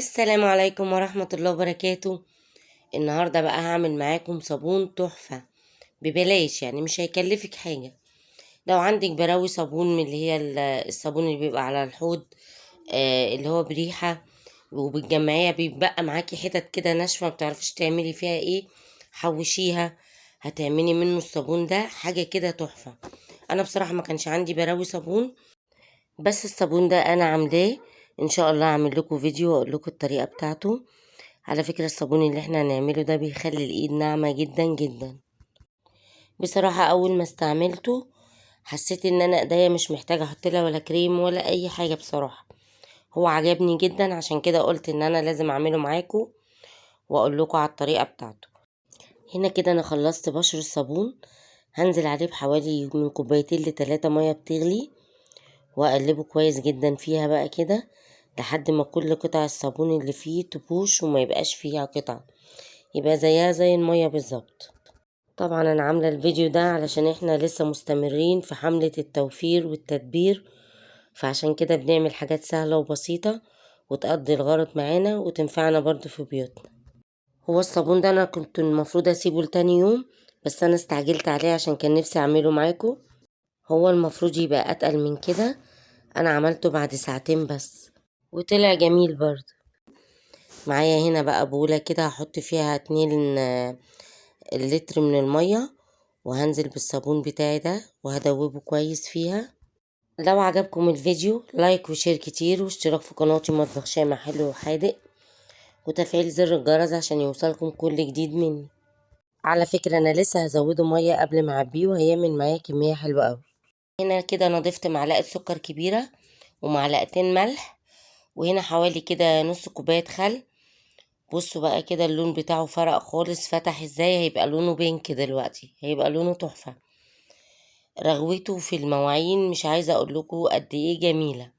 السلام عليكم ورحمة الله وبركاته. النهاردة بقى هعمل معاكم صابون تحفة ببلاش، يعني مش هيكلفك حاجة. لو عندك براوي صابون من اللي هي الصابون اللي بيبقى على الحوض، اللي هو بريحة وبتجمعيها بيبقى معاكي حتت كده ناشفة ما بتعرفيش تعملي فيها ايه، حوشيها هتعملي منه الصابون ده حاجة كده تحفة. انا بصراحة ما كانش عندي براوي صابون، بس الصابون ده انا عاملاه، ان شاء الله هعمل لكم فيديو واقول لكم الطريقة بتاعته. على فكرة الصابون اللي احنا هنعمله ده بيخلي الايد ناعمة جدا جدا. بصراحة اول ما استعملته حسيت ان انا ايديا مش محتاجة احط لها ولا كريم ولا اي حاجة، بصراحة هو عجبني جدا، عشان كده قلت ان انا لازم اعمله معاكم واقول لكم على الطريقة بتاعته. هنا كده انا خلصت بشر الصابون، هنزل عليه بحوالي من كوبايتين لتلاتة مية بتغلي، واقلبه كويس جدا فيها بقى كده لحد ما كل قطع الصابون اللي فيه تبوش وما يبقاش فيها قطع، يبقى زيها زي المية بالظبط. طبعا انا عاملة الفيديو ده علشان احنا لسه مستمرين في حملة التوفير والتدبير، فعشان كده بنعمل حاجات سهلة وبسيطة وتقضي الغرض معانا وتنفعنا برضو في بيوتنا. هو الصابون ده انا كنت المفروض اسيبه لتاني يوم، بس انا استعجلت عليه عشان كان نفسي اعمله معاكم. هو المفروض يبقى اتقل من كده، انا عملته بعد ساعتين بس وطلع جميل برضو. معايا هنا بقى بولة كده هحط فيها 2 لتر من المية، وهنزل بالصابون بتاعي ده وهدوبه كويس فيها. لو عجبكم الفيديو like و share كتير، واشتراك في قناتي مطبخ شامة حلو وحادق، وتفعيل زر الجرس عشان يوصلكم كل جديد مني. على فكرة انا لسه هزوده مية قبل ما اعبيه، وهيعمل معايا كمية حلوة قوي. هنا كده انا ضفت معلقة سكر كبيرة ومعلقتين ملح، وهنا حوالي كده نص كوباية خل. بصوا بقى كده اللون بتاعه فرق خالص، فتح ازاي، هيبقى لونه بينك دلوقتي، هيبقى لونه تحفة. رغوته في المواعين مش عايزة اقول لكم قد ايه جميلة،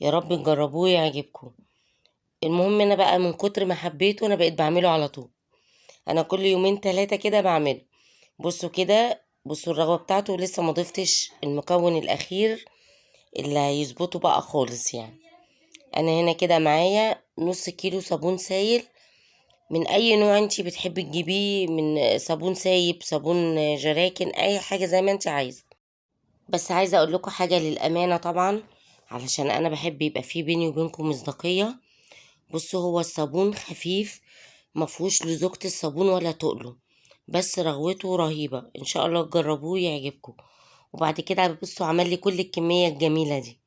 يا رب تجربوه يعجبكم. المهم انا بقى من كتر ما حبيته انا بقيت بعمله على طول، انا كل يومين 3 كده بعمله. بصوا كده، بصوا الرغوة بتاعته، لسه ما ضفتش المكون الاخير اللي هيظبطه بقى خالص. انا هنا كده معايا نص كيلو صابون سايل من اي نوع انتي بتحبي تجيبيه، من صابون سايب، صابون جراكن، اي حاجة زي ما انتي عايزة. بس عايزة اقول لكم حاجة للأمانة طبعا، علشان انا بحب يبقى فيه بيني وبينكم مصداقية. بصوا هو الصابون خفيف، مفهوش لزوجة الصابون ولا تقله، بس رغوته رهيبة، ان شاء الله تجربوه يعجبكم. وبعد كده بصوا عمل لي كل الكمية الجميلة دي،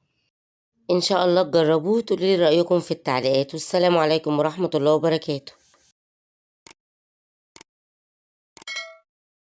ان شاء الله تجربوه وتقولوا لي رأيكم في التعليقات. والسلام عليكم ورحمة الله وبركاته.